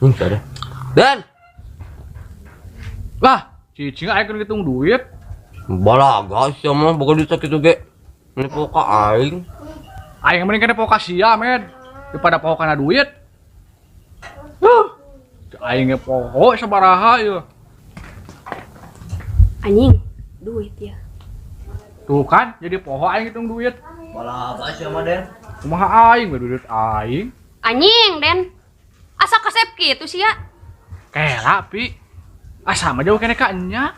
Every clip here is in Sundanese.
Ada. Dan Lah, cicing aing keur ngitung duit. Balaga sia mah boga duit sakitu ge. Nipu ka aing. Aing mending kena poho ka sia, Med. Daripada poho kana duit. Aing ge poho sabaraha ieu. Anjing, duit ya. Tuh kan, jadi poho aing ngitung duit. Balaga sia mah, Den. Kumaha aing we duit aing. Anjing, Den. Asa kasep kitu sia. Kela, Pi. Asa mah jauh kene ka enya.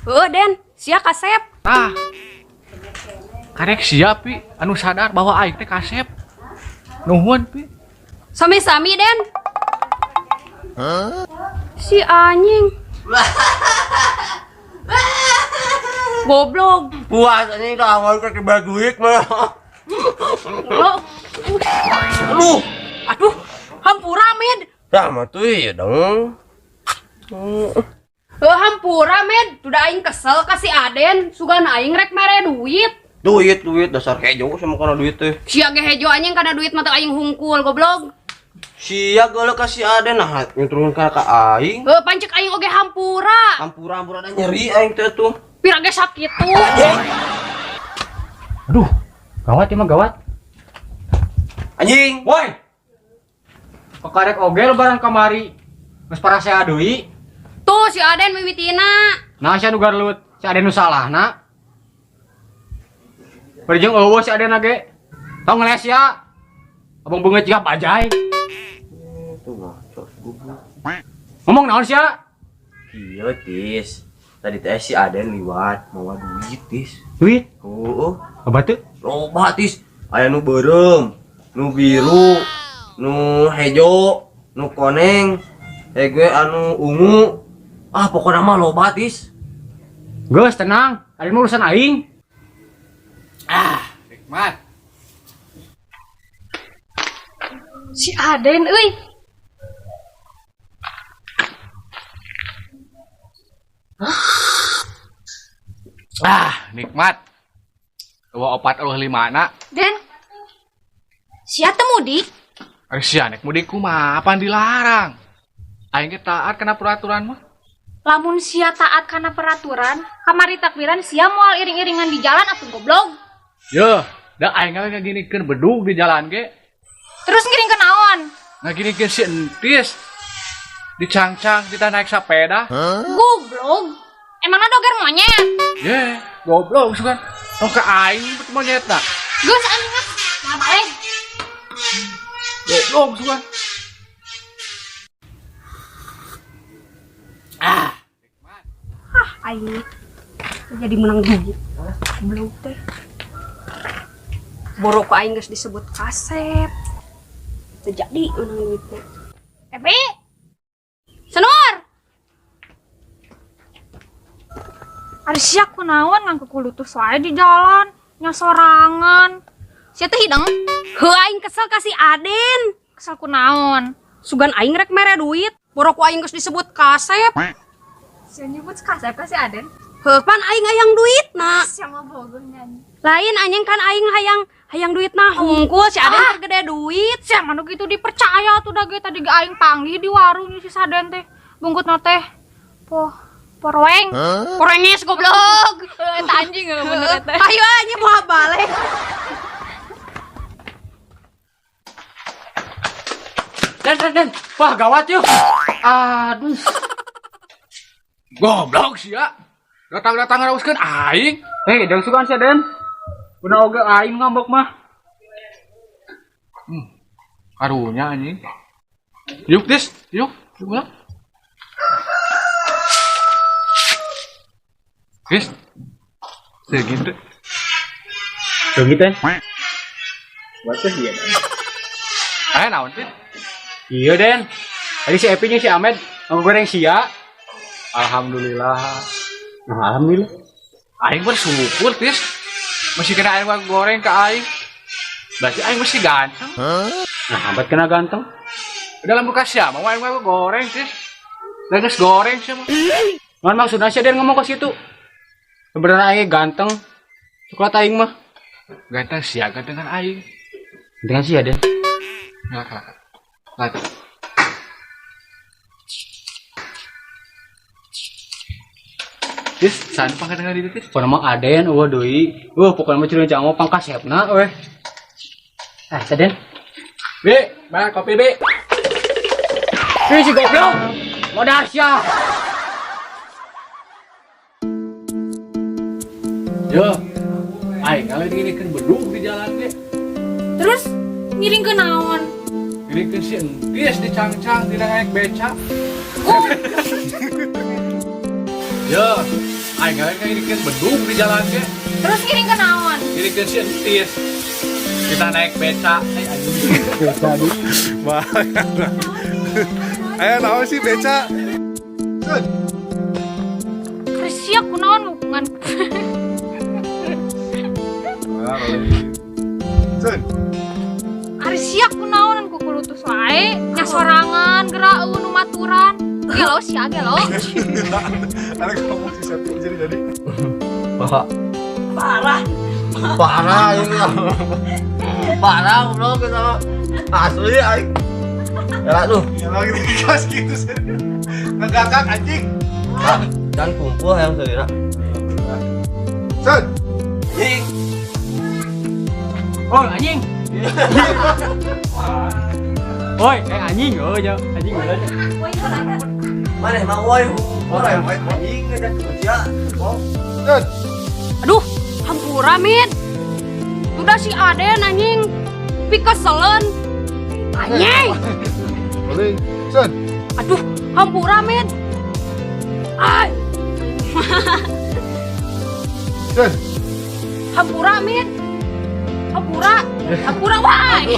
Heuh, Den. Sia kasep. Tah. Karek sia, Pi, anu sadar bahwa aing teh kasep. Nuhun, Pi. Sami-sami, Den. Huh? Si anjing. Goblok. Puas anjing ka awal ke bayar duit mah. Goblok. Aduh. Aduh, hampura, Med. Dah mah tuh iya dong. Heuh, hampura, Med. Udah aing kesel ka si Aden, sugan aing rek mere duit. Duit, duit dasar hejo sama kana duit teh. Sia ge hejo anjing kana duit mah teu aing hungkul, goblok. Sia geuleuh ka si Aden nah nyuturkeun ka aing. Heuh, pancek aing oge hampura. Hampura, hampura da nyeri aing teh tuh. Pira ge sakitu. Aduh, gawat ieu mah gawat. Anjing. Woi. Kekarek oge lebaran kamari. Geus parasea deui. Tuh si Aden mimitina. Nah, sia nu garlut, si Aden nu salahna. Bari jeung eueuh si Aden ge. Tong ngeles ya. Abang beungeut jiga bajai. Tuh ngaco goblok. Ngomong naon sia? Iya, Tis. Tadi teh si Aden liwat mawa duit, Tis. Duit? Heeh. Loba teu? Loba, Tis. Aya nu beureum, nu biru, nu hejo, nu koneng, gue anu ungu. Ah, pokoknya mah loba, Tis. Geus tenang, Aden mah urusan aing. Ah, nikmat. Si Aden euy. Ah, nikmat. Eueuh opat eueuh lima na. Den. Sia teu mudik? Ari sia nek mudik kumaha apaan dilarang? Aing ge taat kana peraturan mah. Lamun sia taat kana peraturan, kamari takbiran sia moal iring-iringan di jalan atuh goblok. Yeuh, da aing ge ngaginikeun bedug di jalan ge. Terus ngiring ke naon? Ngaginikeun si Entis. Dicangcang kita naik sepeda. Huh? Goblok. Emangna doger monyet? Ye, goblok sugan. Tong ka aing bet monyetna. Geus anjing ah, moal balik. Goblok sugan. Ah. Ah, aing jadi menang duit. Goblok teh. Borok aing geus disebut kasep. Teu jadi menang duit teh. Epi. Senur. Ari sia kunaon ngangkukulutus wae di jalan, nya sorangan. Sia teh hideng. Heuh, aing kesel ka si Aden. Kesel kunaon? Sugan aing rek mere duit, borok ku aing geus disebut kasep. Sia nyebut kasep ka si Aden? Heuh, pan aing hayang duitna. Sia mah bogoh nyanyi. Lain anjing kan aing hayang duitna hungkul si Aden keur gede duit. Sia mah nu kitu dipercaya atuh da ge tadi ge aing panggih di warung si Saden teh. Bungkutna teh poh porweng. Huh? Porenges goblok. Eta anjing heuh bener eta. Ayo anjing moal balik. Den, den, den. Wah, gawat yuk. Aduh. Goblok sia. Datang-datang ngarauskeun aing. Dong sugan sia, Den. Guna oge aing ngambek mah. Karunya anjing. Yuk, Tis. Yuk, yuk ulang. Tis. Segitu. Segitu, Den. Buat iya, Den. Naon, Tis? Iya, Den. Tadi si Epi nya si Ahmed ngegoreng sia. Alhamdulillah. Nah, alhamdulillah. Aing bersyukur, Tis. Masih kena aing goreng ke aing. Berarti aing masih ganteng. Huh? Nah, hambat kena ganteng. Dalam bekas sia, mau aing goreng, Tis. Lah geus goreng sia mah. Ngan maksudna sia Den ngomong ke situ. Sebenarnya aing ganteng. Coklat aing mah. Ganteng sia gantengan aing. Gantengan sia, Den. Ngelak, ngelak. Lagi. Tis, san pangkat di dieu, Tis. Pokona mah Aden eueuh deui. Eueuh pokona mah curang jamo pangkasepna weh. Ah, Aden. Bi, bayar kopi, Bi. Ih, si goblok. Modar sia. Yo. Aing ngalain ngirikeun bedug di jalan ge. Terus ngiring ke naon? Ngirikeun si Entis di cangcang dina naik beca. Oh, Yo. Aing ngalain ngirikeun bedug di jalan ge. terus ngiring ke naon? Ngirikeun si Entis. Kita naik beca. Eh anjing. Ayo naon sih beca? Sun. Ari sia kunaon hubungan. Sun. Ari sia kunaon kukulutus wae, nya sorangan geura eueuh nu maturan. Gelo sia gelo. Ada kamu si Septi jadi. Bapak. Parah. Parah ini. Parah goblok kita mah. Asli aing. Ya tuh. Ya lagi dikas gitu serius. Ngegakak anjing. Ah, jangan kumpul yang selera. Sun. Anjing. Oh, anjing. Oi, anjing, oh ya, anjing bener. Mana mah woi. Woi, anjing ngajak kerja. Oh. Sun. Aduh, hampura Min. Udah si Aden anjing. Pikeselen. Anjing. Boleh. Sun. Aduh, hampura Min. Ay, Sun. hampura Min. Hampura, hampura wae.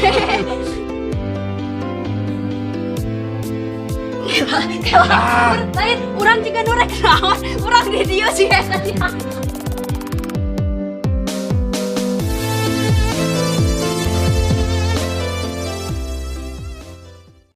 Kela, lain urang juga nu rek naon, urang di dieu sih eta.